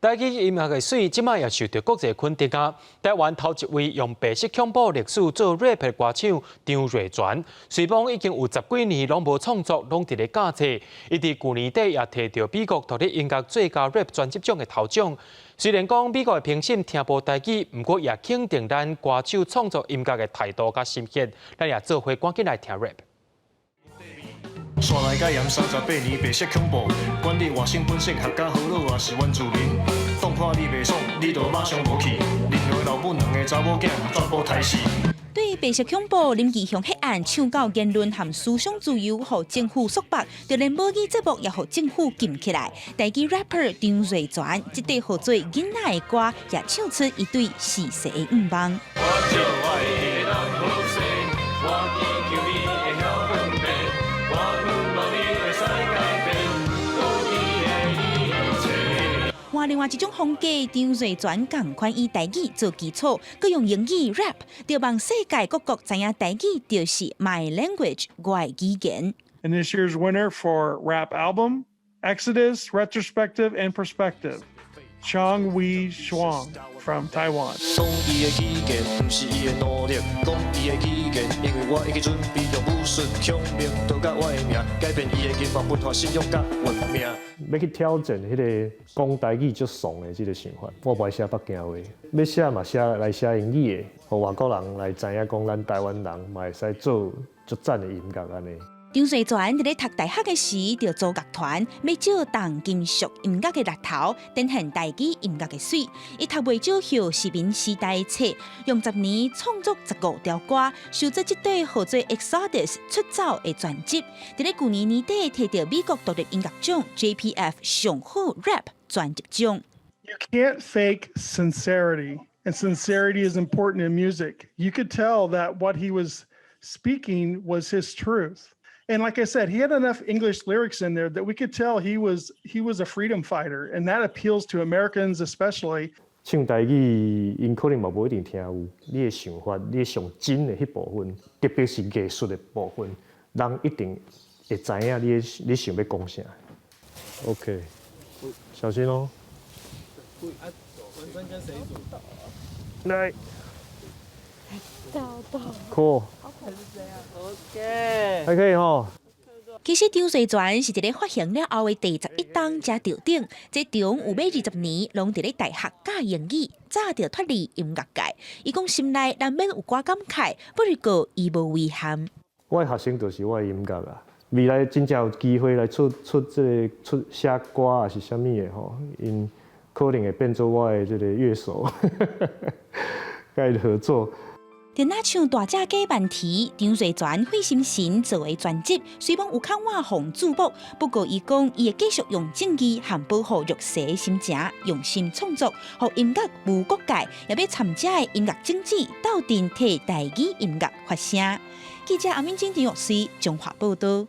台語音樂的媠，這擺也受著國際肯定啊！台灣頭一位用白色恐怖歷史做 rap 的歌手張瑞全，雖罔已經有十幾年攏無創作，攏佇咧教冊。伊佇舊年底也提著美國獨立音樂最佳 rap 專輯獎的頭獎。雖然講美國的評審聽無台語，毋過也肯定咱歌手創作音樂的態度佮心血。咱也做伙趕緊來聽 rap。煞來解嚴38年白色恐怖，管你外省本省客家河洛抑是原住民，當看你袂爽，你就馬上無去。林的老母兩个查某囝全部刣死。對白色恐怖林義雄彼案唱到言論和思想自由，予政府束縛，就連母語節目也予政府禁起來。台語 rapper 張瑞全，這塊號做囡仔的歌，也唱出伊對時勢的願望。我就愛會當好勢，我祈求你會曉分辨，我希望你會使改變，有你的一切。換另外一種風格，張瑞全仝款以台語做基礎，閣用英語 rap，著望世界各國知影台語就是 my language，我的語言。 And this year's winner for rap album, Exodus, Retrospective and Perspective, Chang Wei Shuang from Taiwan。講伊的語言，毋是伊的努力；講伊的語言，因為我已經準備用武術孔明，刀佮我的命，改變伊的金髮文化信仰佮文明。欲去挑戰彼个講台語足慫的這个想法，我無愛寫北京話，欲寫嘛寫來寫英語的，予外國人來知影講咱台灣人嘛會使做足讚的音樂按呢。張瑞全佇咧讀大學的時，就組樂團，欲借重金屬音樂的力頭，展現台語音樂的媠。伊讀袂少後殖民時代的冊，用10年創作15條歌，收做這塊號做 Exodus 出走的專輯。佇咧舊年年底提著美國獨立音樂獎 JPF 上好 rap 專輯獎。 You can't fake sincerity, and sincerity is important in music. You could tell that what he was speaking was his truth. And like I said, he had enough English lyrics in there that we could tell he was a freedom fighter, and that appeals to Americans especially. 唱台語，𪜶可能嘛無一定聽有。你的想法，你的上真的彼部分，特別是藝術的部分，人一定會知影你想欲講啥。OK，小心哦。來。Cool。 OK，還可以吼。其實張瑞全是佇咧發行了後的第11冬才得獎，這中有欲20年攏佇咧大學教英語，早就脫離音樂界。伊講心內難免有寡感慨，不過伊無遺憾。我的學生就是我的音樂啊，未來真正有機會來出出這个出寫歌抑是啥物的吼，𪜶可能會變做我的這个樂手，佮伊合作。就若像大隻雞問題，張瑞全費心神做的專輯，雖罔有較晚予注目，不過伊講伊會繼續用正義和保護弱勢的心情，用心創作，予音樂無國界，也欲參這的音樂種子鬥陣替台語音樂發聲。記者阿敏晶、陳玉穗，綜合報導。